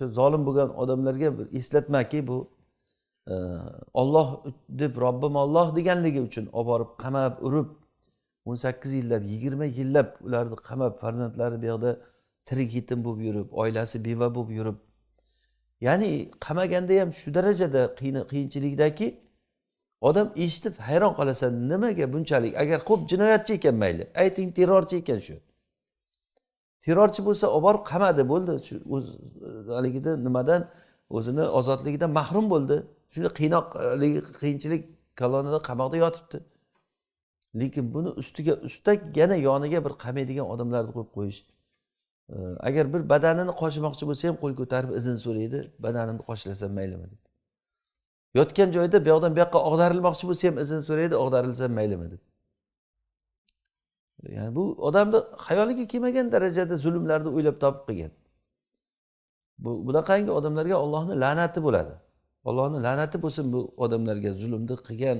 Shu zolim bo'lgan odamlarga bir eslatmaki, bu Olloh deb, Robbim Olloh deganligi uchun olib borib qamab, urib, 18 yillab, 20 yillab ularni qamab, farzandlari bu yoqda tirik yetim bo'lib yurib, oilasi beva bo'lib yurib, ya'ni qamaganda ham shu darajada qiyinchilikdaki, odam eshitib hayron qolasan, nimaga bunchalik? Agar xo'p, jinoyatchi ekan, mayli, ayting, terrorchi ekan, shu terrorchi bo'lsa, olib borib qamadi, bo'ldi. Shu o'z haligida nimadan, o'zini ozodligidan mahrum bo'ldi, shunday qiynoq, haligi qiyinchilik, koloniyada, qamoqda yotibdi. Lekin buni ustiga ustak yana yoniga bir qamaydigan odamlarni qo'yib qo'yish. Agar bir badanini qoshimoqchi bo'lsa ham, qo'l ko'tarib izn so'raydi, badanimni qoshlasam maylimi deb. Yotgan joyida bu yoqdan bu yoqqa og'darilmoqchi bo'lsa ham izn so'raydi, og'darilsam maylimi deb. Ya'ni bu odamni xayoliga kelmagan darajada zulmlarni o'ylab topib qilgan. Bu bunaqangi odamlarga Ollohni la'nati bo'ladi. Ollohni la'nati bo'lsin bu odamlarga, zulmni qilgan,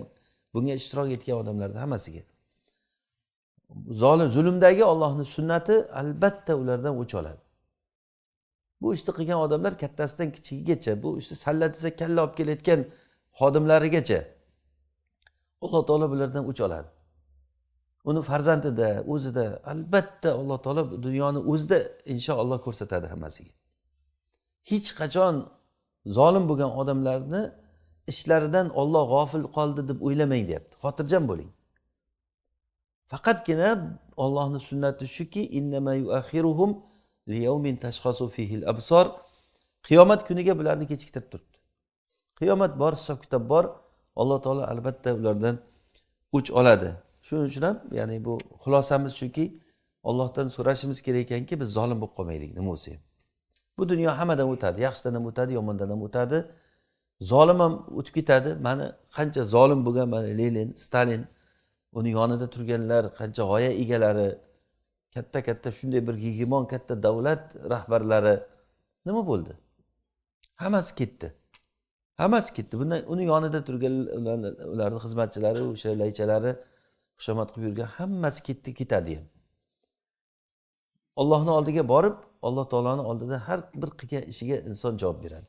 bunga ishtirok etgan odamlarni hammasiga. Zolim, zulmdagi Ollohni sunnati albatta ulardan o'ch oladi. Bu ishni qilgan odamlar kattasidan kichigigacha, bu ishni salla desa kalla olib kelayotgan xodimlarigacha Alloh taolo bulardan o'ch oladi. Uni farzandida, o'zida albatta Alloh taolo dunyoni o'zida inshaalloh ko'rsatadi hammasiga. Hech qachon zolim bo'lgan odamlarni ishlaridan Olloh g'ofil qoldi deb o'ylamang deyapti. Xotirjam bo'ling. Faqatgina Ollohni sunnati shuki, innama yuakhiruhum liyawmin tashxasu fihil absor, qiyomat kuniga bularni kechiktirib turibdi. Qiyomat bor, hisob kitob bor, Alloh taolo albatta ulardan o'ch oladi. Shuning uchun ham, ya'ni bu xulosamiz shuki, Ollohdan so'rashimiz kerak ekanki, biz zolim bo'lib qolmaylik nima bo'lsa ham. Bu dunyo hammadan o'tadi, yaxshidan ham o'tadi, yomondan ham o'tadi, zolim ham o'tib ketadi. Mana qancha zolim bo'lgan, mana Lenin, Stalin, uni yonida turganlar, qancha g'oya egalari, katta katta shunday bir gegemon katta davlat rahbarlari nima bo'ldi? Hammasi ketdi, hammasi ketdi. Bundan uni yonida turgan ularni xizmatchilari, o'sha laychalari, xushomad qilib yurgan hammasi ketdi, ketadi ham. Ollohni oldiga borib, Alloh taoloni oldida har bir qilgan ishiga inson javob beradi.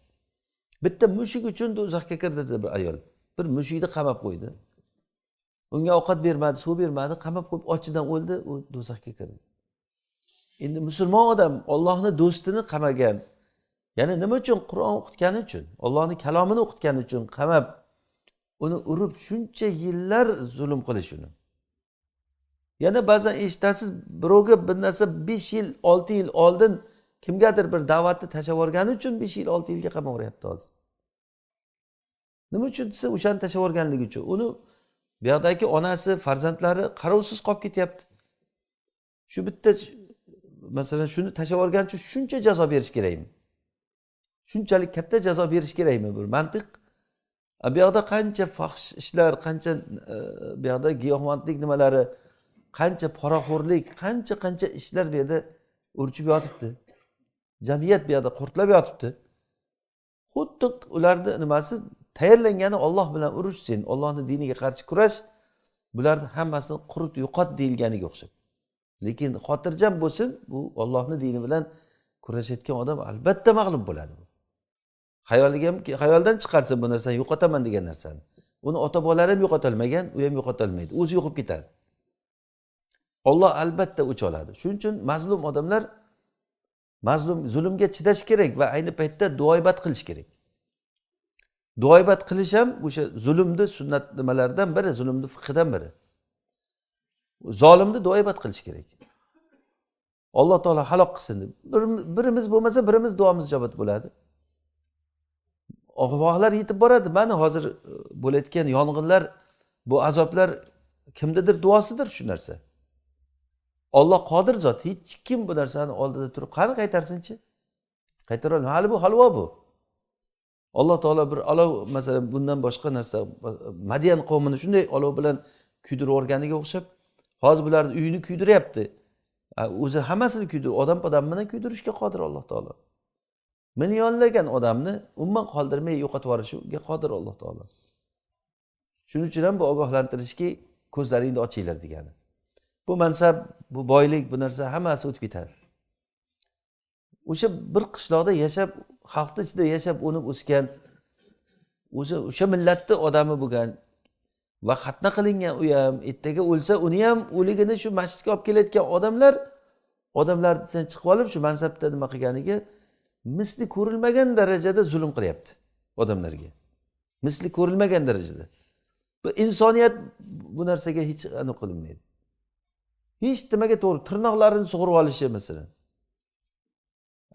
Bitta mushuk uchun do'zaxga kirdi dedi bir ayol. Bir mushukni qamab qo'ydi, unga ovqat bermadi, suv bermadi, qamab qo'yib, ochidan o'ldi, u do'zaxga kirdi. Endi musulmon odam Ollohni do'stini qamagan, ya'ni nima uchun? Qur'on o'qitgani uchun, Ollohni kalomini o'qitgani uchun qamab, uni urib, shuncha yillar zulm qilish uni. Yana ba'zan eshitasiz, birovga bir narsa 5 yil, 6 yil oldin kimgadir bir da'vatni tashlab yuborgani uchun 5 yil, 6 yilga qamab yuboryapti hozir. Nima uchun desa, o'shani tashlab yuborganligi uchun. Uni bu yoqdagi onasi, farzandlari qarovsiz qolib ketyapti. Shu bitta, masalan, shuni tashlab yuborgani uchun shuncha jazo berish kerakmi? Shunchalik katta jazo berish kerakmi? Bir mantiq. Bu yoqda qancha fahsh ishlar, qancha bu yoqda giyohvandlik nimalari, qancha poraxo'rlik, qancha qancha ishlar bu yerda urchib yotibdi, jamiyat bu yoqda qurtlab yotibdi. Xuddi ularni nimasi tayyorlangani, Olloh bilan urush, sen Ollohni diniga qarshi kurash, bularni hammasini qurit, yo'qot deyilganiga o'xshab. Lekin xotirjam bo'lsin, bu Ollohni dini bilan kurashayotgan odam albatta mag'lub bo'ladi. Bu xayoliga ham, xayoldan chiqarsa bu narsani yo'qotaman degan narsani, uni ota bobolari ham yo'qotolmagan, u ham yo'qotolmaydi, o'zi yo'qolib ketadi. Olloh albatta o'ch oladi. Shuning uchun mazlum odamlar, mazlum zulmga chidash kerak va ayni paytda duoibat qilish kerak. Duoibat qilish ham o'sha zulmni sunnat nimalaridan biri, zulmni fiqhidan biri. Zolimni duoibat qilish kerak, Alloh taolo halok qilsin deb. Birimiz bo'lmasa, birimiz duomiz ijobat bo'ladi. G'uvohlar yetib boradi. Mana hozir bo'layotgan yong'inlar, bu azoblar kimnidir duosidir shu narsa. Olloh qodir zot, hech kim bu narsani oldida turib qani qaytarsinchi, qaytara olmaydi. Hali bu halvo bu. Alloh taolo bir olov, masalan, bundan boshqa narsa, Madyan qavmini shunday olov bilan kuydirib yuborganiga o'xshab, hozir bularni uyini kuydiryapti. O'zi hammasini kuydir, odam odam bilan kuydirishga qodir Alloh taolo. Millionlagan odamni umuman qoldirmay yo'qotib yuborishga qodir Alloh taolo. Shuning uchun ham bu ogohlantirishki, ko'zlaringni ochinglar degani. Bu mansab, bu boylik, bu narsa hammasi o'tib ketadi. O'sha bir qishloqda yashab, xalqni ichida yashab o'nib o'sgan, o'zi o'sha millatni odami bo'lgan va xatna qilingan, u ham ertaga o'lsa uni ham o'ligini shu masjidga olib kelayotgan odamlar, odamlardan chiqib olib shu mansabda nima qilganiga misli ko'rilmagan darajada zulm qilyapti odamlarga, misli ko'rilmagan darajada. Bu insoniyat bu narsaga hech anaqa qilinmaydi, hech nimaga to'g'ri. Tirnoqlarini sug'urib olishi masalan,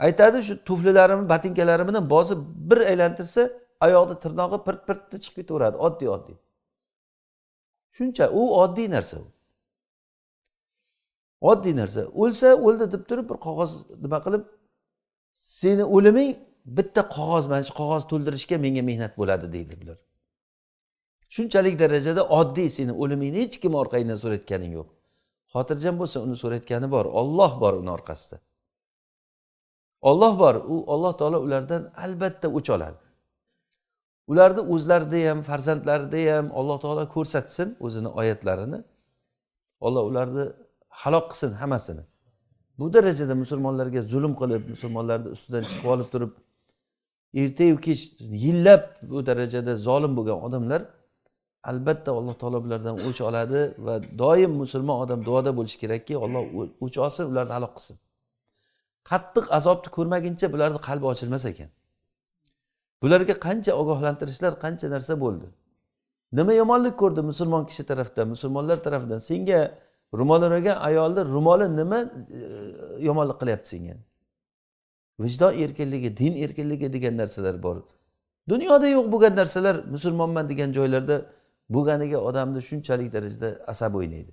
aytadi, shu tuflilarimni, botinkalarim bilan bosib bir aylantirsa, oyoqni tirnog'i pirt pirt chiqib ketaveradi. Oddiy oddiy shuncha, u oddiy narsa, u oddiy narsa. O'lsa o'ldi deb turib bir qog'oz nima qilib, seni o'liming bitta qog'oz, mana shu qog'oz to'ldirishga menga mehnat bo'ladi deydi bular. Shunchalik darajada oddiy seni o'limingni hech kim orqangdan so'rayotganing yo'q. Xotirjam bo'lsin, uni so'rayotgani bor, Olloh bor uni orqasida, Olloh bor. U Alloh taolo ulardan albatta o'ch oladi. Ularni o'zlarida ham, farzandlarida ham Alloh taolo ko'rsatsin o'zini oyatlarini. Olloh ularni halok qilsin hammasini. Bu darajada musulmonlarga zulm qilib, musulmonlarni ustidan chiqib olib turib, ertayu kech yillab bu darajada zolim bo'lgan odamlar, albatta Alloh taolo bulardan o'ch oladi. Va doim musulmon odam duoda bo'lishi kerakki, Olloh o'ch olsin, ularni halok qilsin. Qattiq azobni ko'rmaguncha bularni qalbi ochilmas ekan. Bularga qancha ogohlantirishlar, qancha narsa bo'ldi. Nima yomonlik ko'rdi musulmon kishi tarafdan, musulmonlar tarafidan? Senga ro'mol o'ragan ayolni ro'moli nima yomonlik qilyapti senga? Vijdon erkinligi, din erkinligi degan narsalar bor. Dunyoda yo'q bo'lgan narsalar musulmonman degan joylarda bo'lganiga odamni shunchalik darajada asabi o'ynaydi.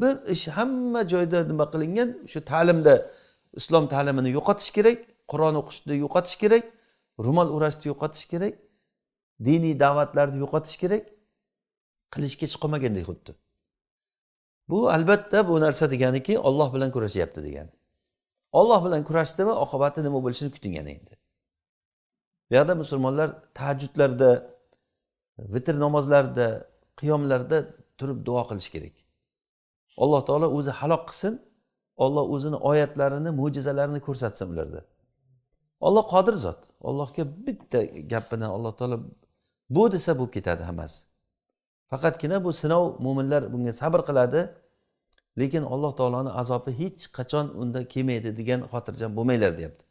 Bir ish hamma joyda nima qilingan, shu ta'limda islom ta'limini yo'qotish kerak, Qur'on o'qishni yo'qotish kerak, ro'mol o'rashni yo'qotish kerak, diniy da'vatlarni yo'qotish kerak. Qilishga hech qolmagandek xuddi. Bu albatta bu narsa deganiki, Olloh bilan kurashyapti degani. Olloh bilan kurashdimi, oqibati nima bo'lishini kuting ana endi. Bu yoqda musulmonlar tahajjudlarda, vitr namozlarida, qiyomlarda turib duo qilish kerak. Alloh taolo o'zi halok qilsin, Olloh o'zini oyatlarini, mo'jizalarini ko'rsatsin ularda. Olloh qodir zot. Allohga bitta gap bilan Alloh taolo bu desa bo'lib ketadi hammasi. Faqatgina bu sinov, mo'minlar bunga sabr qiladi, lekin Alloh taoloni azobi hech qachon unda kelmaydi degan xotirjam bo'lmanglar deyapti.